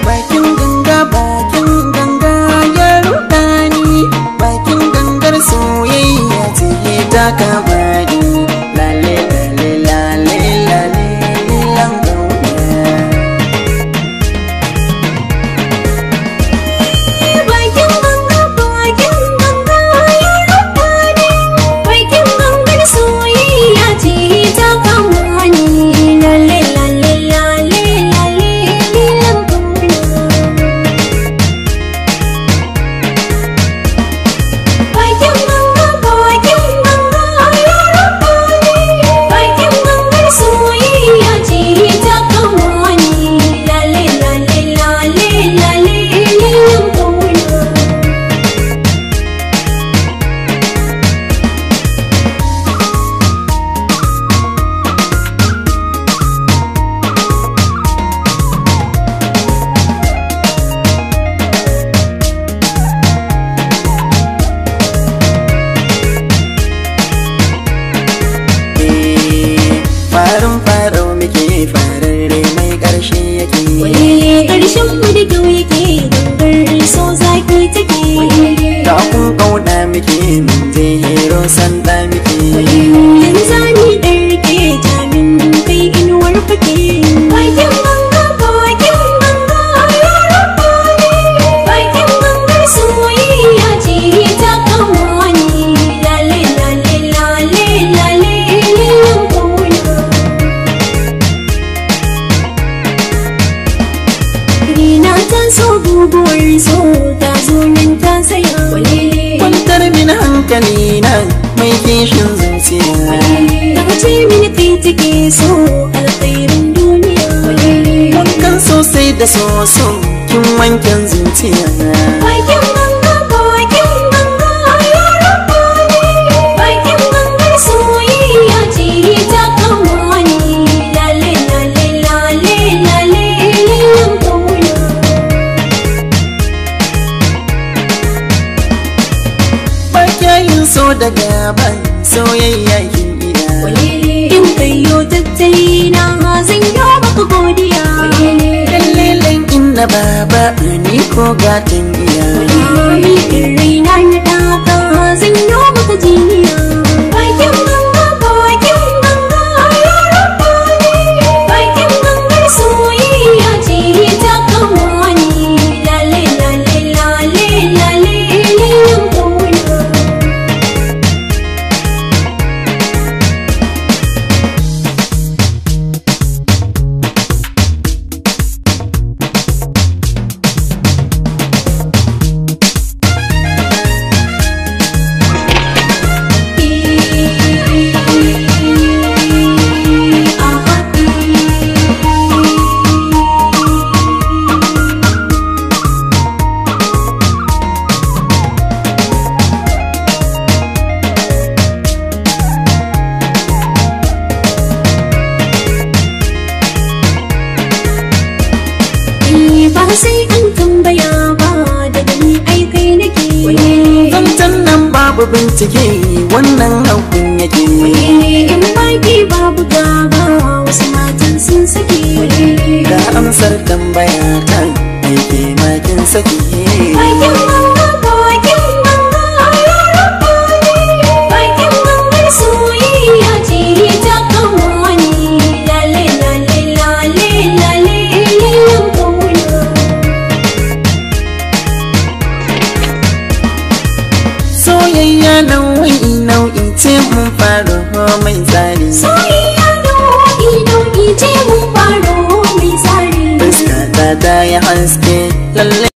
Bakin ganga ya ruɗa ni, bakin gangar soyayya ce ta kama ni. Lale lale lale lale lilan gauna. Bakin ganga ya ruɗa ni, bakin gangar soyayya ce ta kama ni. Lale lale lale lale lilan gauna. Bakin ganga ya ruɗa ni, bakin gangar soyayya ce ta kama ni. Lale lale lale lale lilan gauna. Farin farau muke, fararre mai ƙarshe yake. Walele ƙarshen mu da kyau yake, gangar so zaki take. Da kun ƙauna muke, mun je hero sanda muke. Yanzu zani ɗan rike jamin kai inuwar fake. Bakin ganga ya ruɗa ni, bakin gangar soyayya ce ta kama ni. Lale lale lale lale lilan ƙauna. Rina ta so guguwar so ta zo nan ta saya. Kwantar min hankali na mai kishin zuciya. Daga ce mini kai take so alkhairin duniya. Wankan sosai da soso kin wanken zuciya. Bakin ganga ya ruɗa ni, bakin gangar soyayya ce ta kama ni. Lale lale lale lale lilan ƙauna. Ba yin so da gaban soyayya kin iya. In kayo tattali na zan yi maka godiya. Lallelen inna baba ni ko gatan iya. Mulkin raina na ɗaka zan yi maka jiniya. Bakin ganga ya ruɗa ni, bakin gangar soyayya ce ta kama ni. Lale lale lale lale lilan ƙauna. Ba sai an tambaya ba, daga ni ai kai nake. Zancen nan babu bincike, wannan haukun yake. In baki babu gaba, wasu matan sun sake. Ga amsar tambaya ta aike makin saki. Bakin ganga ya ruɗa ni, bakin gangar soyayya ce ta kama ni. Lale lale lale lale lilan ƙauna. Soyayya nau'i nau'i ce mun faro mai tsari. Soyayya nau'i nau'i ce mun faro mai tsari. Fuska ta ta yi haske lalle.